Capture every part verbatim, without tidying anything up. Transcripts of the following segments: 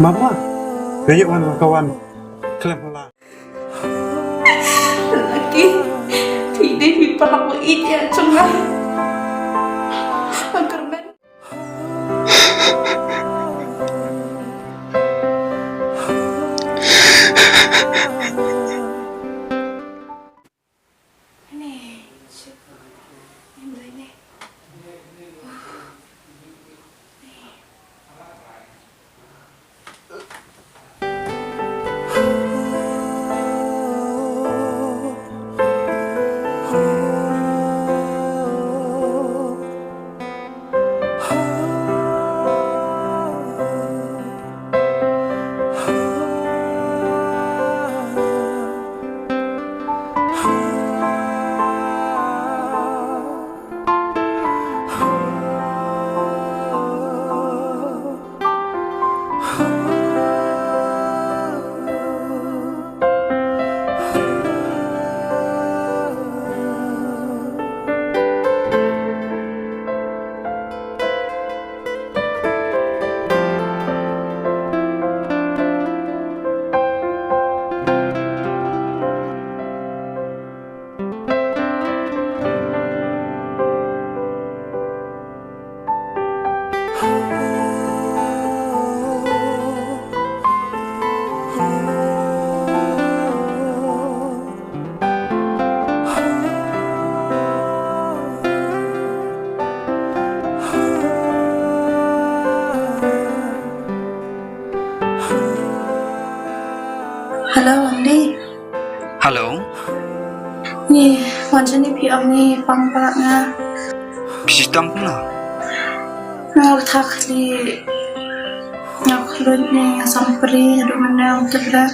Mama, ka ïoh wan ka wan. Khlem la. Laki, phi dei phi paralok ba ïeit ïa jong nga. Nga kyrmen. Hello, Andy. Hello. Ngi wan shane, phi ong ngi pang palat nga. Phi shitom kumno? Nga thak li, nga khluit ne nga sampri, nga dum ne ong tebra.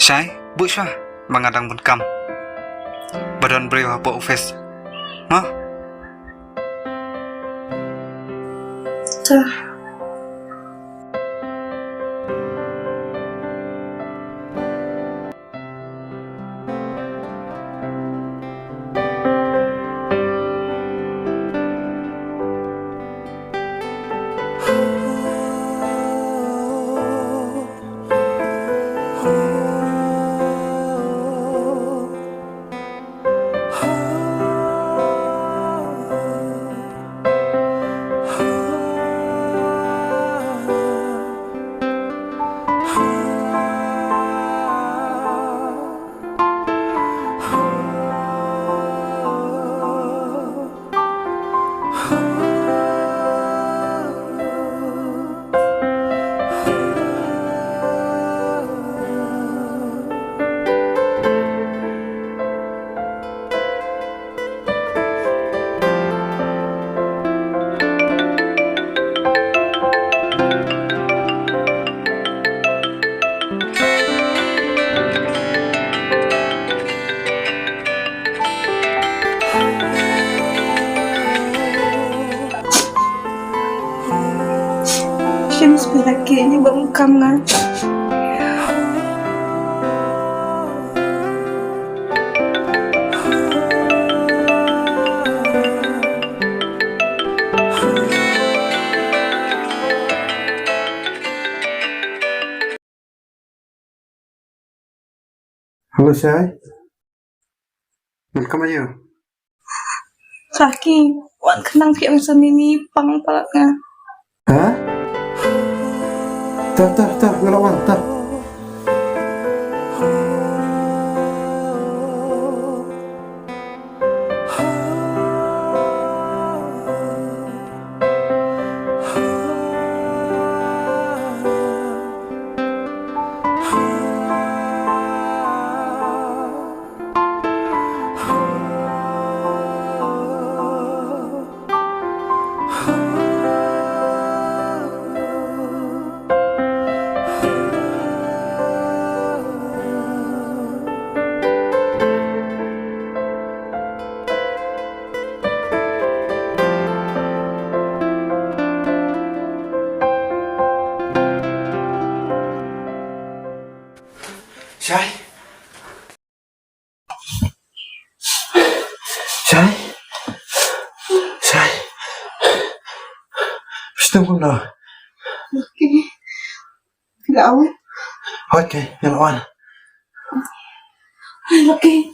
Shai, buh shwa, ba nga dang bun kam. Ba don briew hapoh office. Mo? Tah. Shim spi laki ni bang kam nga. Hello, Shai. Ngan kam ayu. Saki, wan khnang phi ong sa mimi pang palat nga. Ha? Tah, tah, tah, nga la wan, tah. Shai. Shai. Shai. Phi shitom kumno? Lucky. Nga wan. Hooid, ngan wan. Lucky.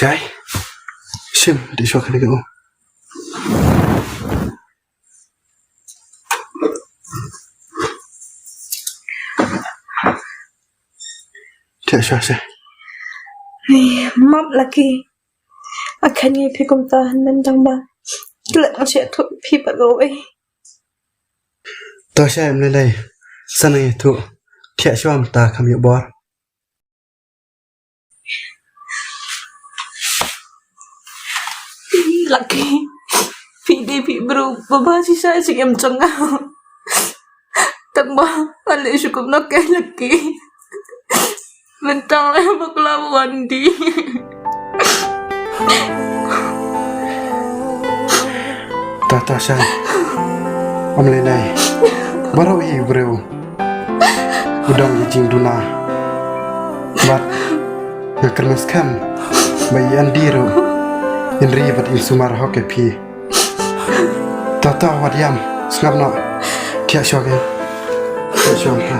Shai. Shim, dih shuwa kane ka u. Thiah shuwa, Shai. Map Lucky. Nga kheiñ ïa phi kumta hynmen tang ba klet nga shu ïathuh phi bad kawei. To Shai, ym lei lei. Sa nang ïathuh. Thiah shuwa mynta kham ïoh bor. Lucky. Phi dei phi briew ba bha shisha sha ka jingim jong nga. Tang ba nga leh shuh kumno ka Lucky. Mynta nga la bakla ba wan dih. Ta ta Shai. Ym lei lei. Baroh hi u briew u don ïa jingduna. Bad nga kyrmen skhem ba i Andy ruh in ri bad in sumar hok ïa phi. To to, wat ïam, sngap noh. Thiah shuwa ke. Thiah shuwa ke.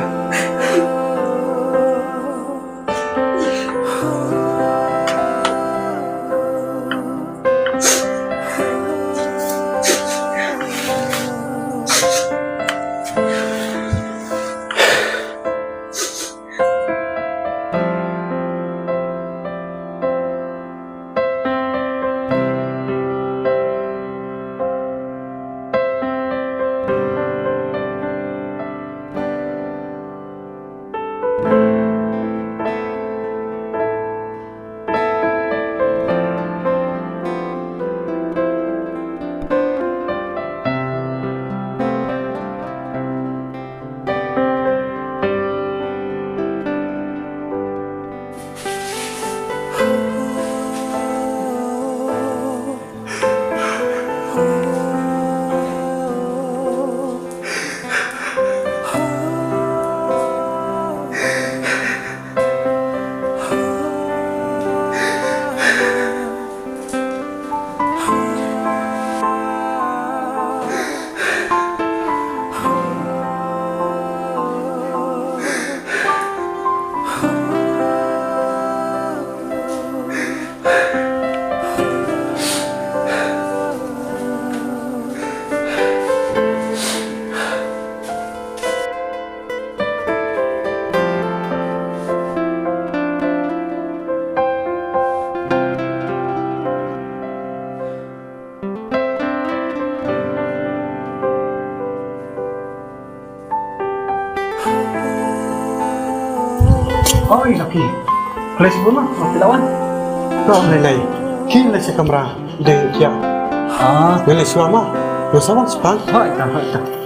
Oi, Lucky. Khublei shibun ma, ma phi la wan. Ym lei lei. Ki leit sha kamra, dei ïa. Ah. Ngan leit shuwa ma. Ngan sa wan shipang. Hooid ta, hooid ta.